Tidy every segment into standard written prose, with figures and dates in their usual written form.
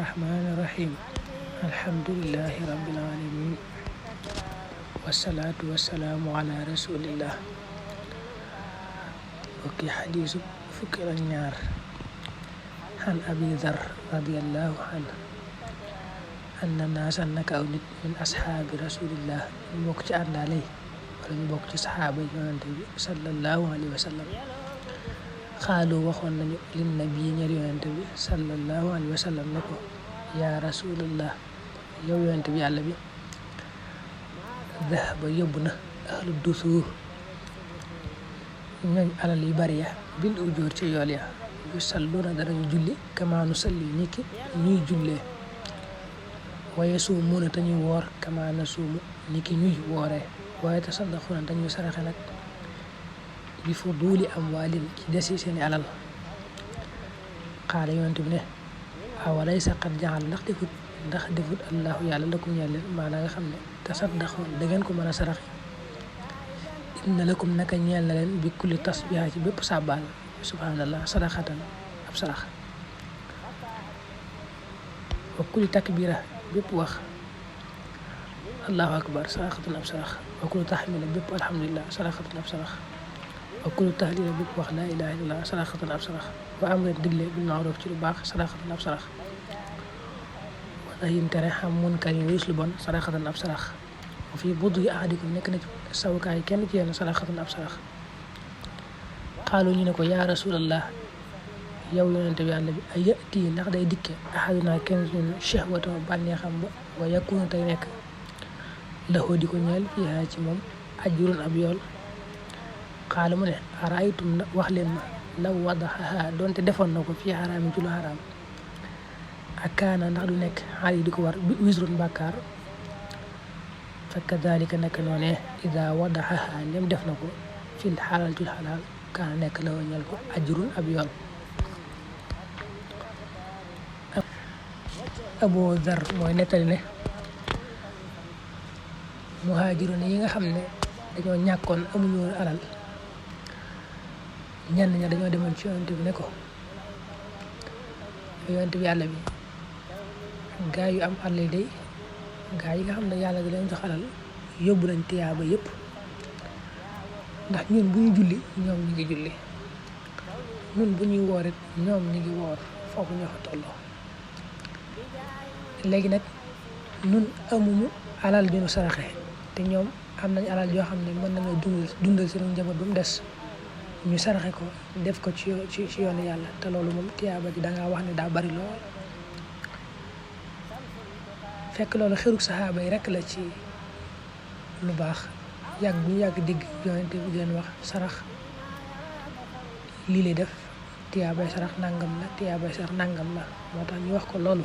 الرحمن الرحيم الحمد لله رب العالمين والصلاة والسلام على رسول الله وكي حديث فكر النار عن أبي ذر رضي الله عنه أن الناس نكأوا من أصحاب رسول الله الموكت أن عليه والموكت صحابة صلى الله عليه وسلم قالوا وخون للنبي يونتبي صلى الله عليه وسلم نكو يا رسول الله يو يونتبي يالا بي ذهب يبنا أهل الدثور ñoñ alal yu bari ya bil ujur ci yool ya yu salluna darañu julli kama nu salli niki ñuy julle waye suumuna tañuy woor kama na suumu niki ñuy woore waye tasaddaquna dañu saraxe nak bi fuduli amwalin ci desi seeni alal xaala yonent bi ne awalaysa qad jaal ndax defut allahu yàlla lakum ñeel leen maanaa nga xam ne tasaddaqun da ngeen ko mën a saraxe inna lakum naka ñeel na leen bi kulli tasbiha ci bépp sàbbaal subhanallah sadaxatan ab sarax wa kulli takbira bépp wax allahu akbar sadaxatan ab sarax wa kulli taxmila bépp alhamdulillah sadaxatan ab sarax wa kulli tahlila bépp wax la ilaha illallah sadaxatan ab sarax wa amre digle bil ma'ruf ci lu baax sadaxatan ab sarax wa nahyin tere xam munkar yi wis lu bon sadaxatan ab sarax wa fi buddi ahadikum nekk na ci sawukaay kenn ci yéen sadaxatan ab sarax xaalu ñu ne ko yaa rasulallah yow yonente bi yàlla bi ay yëti ndax day dikke ahaduna kenn ci ñun shahwata bànneexam ba wa yakunu tey nekk laxoo di ko ñeel fiihaa ci moom ajrun ab yool xaala mu ne araaytum na wax leen ma law wadaxaha doonte defoon na ko fii xaraami ci lu xaraam ak kaana ndax du nekk xaal yi di ko war bi wisrun bàkkaar fa kadalika naka noone ida wadaxaha ndem def na ko fil xalal ci xalaal kaana nekk la ñeel ko ajrun ab yool Abu Dhar mooy nettali ne muhaajiroon yi nga xam ne dañoo ñàkkoon amuñu woon alal ñenn ña dañoo demoon ci yonent bi ne ko yonent bi yàlla bi gaa yu am alal day gaa yi nga xam ne yàlla da leen jox alal yóbbu nañ tiyaaba yëpp ndax ñun bu ñu julli ñoom ñu ngi julli ñun bu ñuy woor it ñoom ñu ngi woor foofu ñoo fa tolloo léegi nag ñun amuñu alal ju ñu saraxe te ñoom am nañ alal yoo xam ne mën nañoo dundal seen njaboot ba mu des ñu saraxe ko def ko ci yoonu yàlla te loolu moom tiyaaba ji dangaa wax ne daa bari lool fekk loolu xirug saxaaba yi rek la ci lu baax yàgg bu ñu yàgg digg yonente bi di leen wax sarax lii lay def tiyaabay sarax nangam la tiyaabay sarax nangam la moo tax ñu wax ko loolu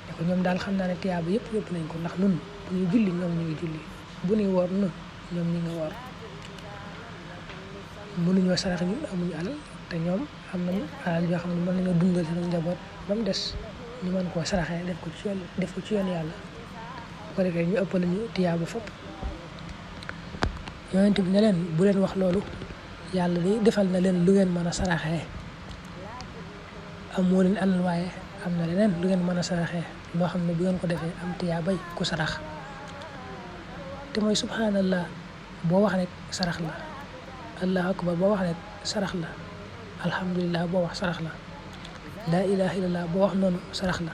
ne ko ñoom daal xam naa ne tiyaaba yëpp nañ ko ndax nun bu ñu julli ñoom ñu ngi julli bu ñuy woor nun ñoom ñu ngi woor mënuñoo sarax ñun amuñu alal te ñoom am nañu alal yoo xam ne mën nañoo dundal seen njaboot ba mu des ñu mën koo saraxee def ko ci yoon yàlla bu ko defee ñu ëppal ñu tiyaaba fopp yonent bi ne leen bu leen wax loolu yàlla di defal na leen lu ngeen mën a saraxee amoo leen alal waaye am na leneen lu ngeen mën a saraxee loo xam ne bu ngeen ko defee am tiyaabay ku sarax te mooy subhanallah boo wax rek sarax la allahu akbar boo wax rek sarax la alhamdulillah boo wax sarax la laa ilaha illallah boo wax noonu sarax la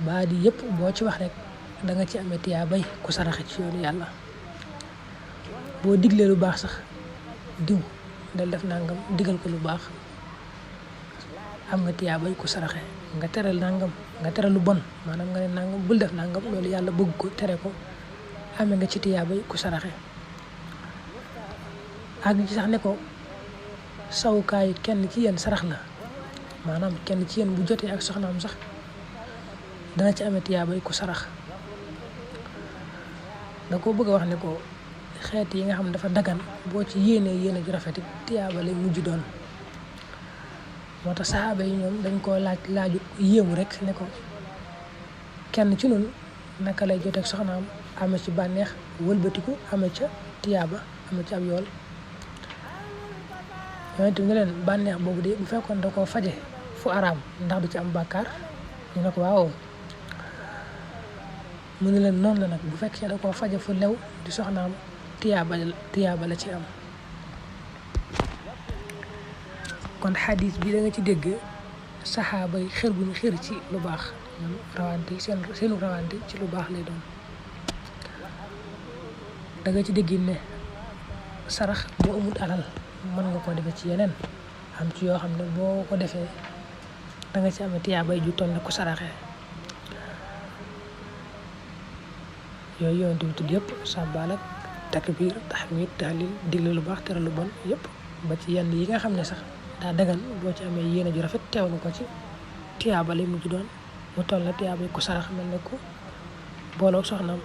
baa di yëpp boo ci wax rek da nga ci amee tiyaabay ku saraxe ci yoonu yàlla boo diglee lu baax sax diw del def nangam digal ko lu baax am nga tiyaabay ku saraxe nga tere nangam nga tere lu bon maanaam nga ne nangam bul def nangam loolu yàlla bëgg ko tere ko amee nga ci tiyaabay ku saraxe ak ci sax ne ko sawukaayu kenn ci yéen sarax la maanaam kenn ci yéen bu jotee ak soxnaam sax dana ci amee tiyaabay ku sarax da ko bëgg a wax ne ko xeet yi nga xam ne dafa dagan boo ci yéene ju rafet tiyaaba lay mujj doon moo tax saxaaba yi ñoom dañ koo laaju yéemu rek ne ko kenn ci nun naka lay jotee ak soxnaam amee ci bànneex wëlbatiku amee ca tiyaaba amee ci ab yool yonent bi ne leen bànneex boobu de bu fekkoon da koo faje fu araam ndax du ci am bàkkaar ñu ne ko waaw mu ne leen noonu la nag bu fekkee da koo faje fu lew di soxnaam tiyaaba la ci am. kon xadis bi da nga ci dégg saxaaba yi xër bu ñu xër ci lu baax ñoom rawante seenu rawante ci lu baax lay doon. da nga ci dégg ne sarax boo amul alal mën nga koo defee ci yeneen am ci yoo xam ne boo ko defee da nga ci amee tiyaabay ju toll ne ku saraxee yooyu yonent bi tudd yëpp sàbbaal ak takbir tahmid tahlil digle lu baax tere lu bon yëpp ba ci yenn yi nga xam ne sax daa dagan boo ci amee yéene ju rafet teewlu ko ci tiyaaba lay mujj doon mu toll ne tiyaabay ku sarax mel ne ku booloo soxnaam